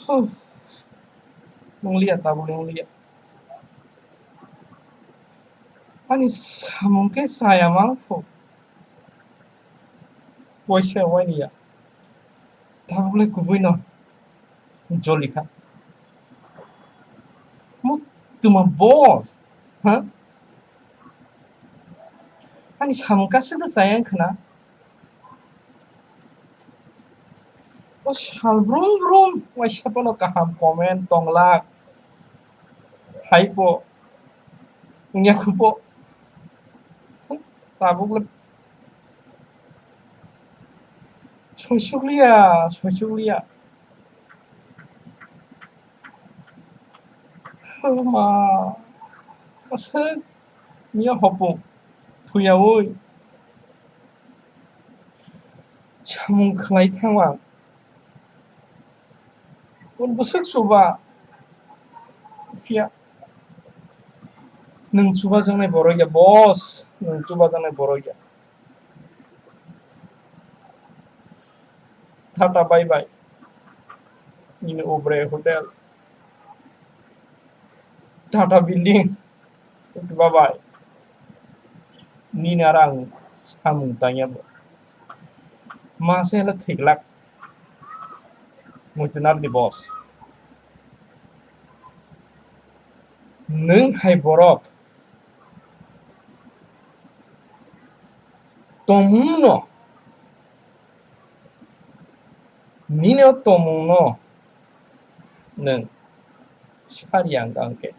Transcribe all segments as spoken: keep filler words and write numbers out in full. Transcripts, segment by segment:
Huh. Nungliya, tabuk nungliya. Ani samung khe chaya mangphu. Waisa wainiya. Tabuk le kubui no. Jolika. Muttuma boss. Ha? Ani samung kasa da chaya khna. O sal brum brum waisa pono kaham comment tonglak. Hai po. Nya khupo. Tabuk le. Soisukliya, soisukliya. Ma, aswk miya hopung thuyaui samung khlai thangma. Bun bwswk chuba phiya. Nwng chubajaknai borok ya, boss. Nwng chubajaknai borok ya. Tata bye bye. Nini Oberoi hotel. Tata building. Bye bye. Nini aro ang samung tangya bo. Mase hela thiklak. Muitu nardi boss. Nwng hai borok tongmungno, nini o tongmungno nwng sari ang khe.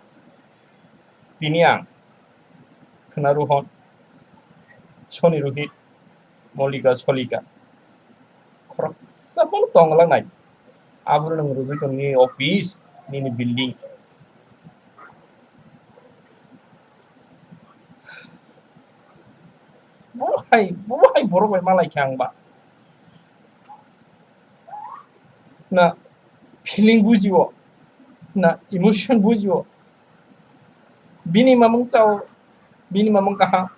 Tini ang khwna Rohon, Soni Rohit, Molika Solika. Khoroksa phano tong lanai. Aboro nwng rwgwi tong nini office, nini building. Bo hai, bo hai borok bai malai khe ang ba. Na feeling bujio, na emotion bujio. Bini mamung chao, bini mamung kaham.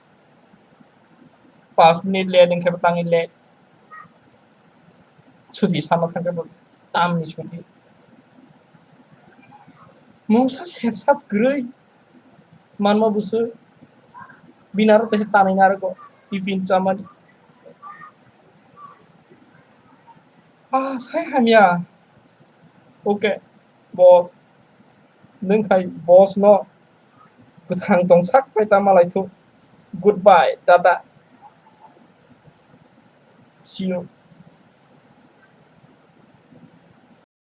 Pas minute late wngkhe bo tangwi late. Chuti sana thangkhe bo tamni chuti. Mungsa sep sap kwrwi manma bwswk. Bini aro teisa tanwi narwgo tiffin chamani. Ah, sai hamya. Okay, bo nwng khai boss no kwthang tongsak pai ta malai thu. Goodbye, tata. See you.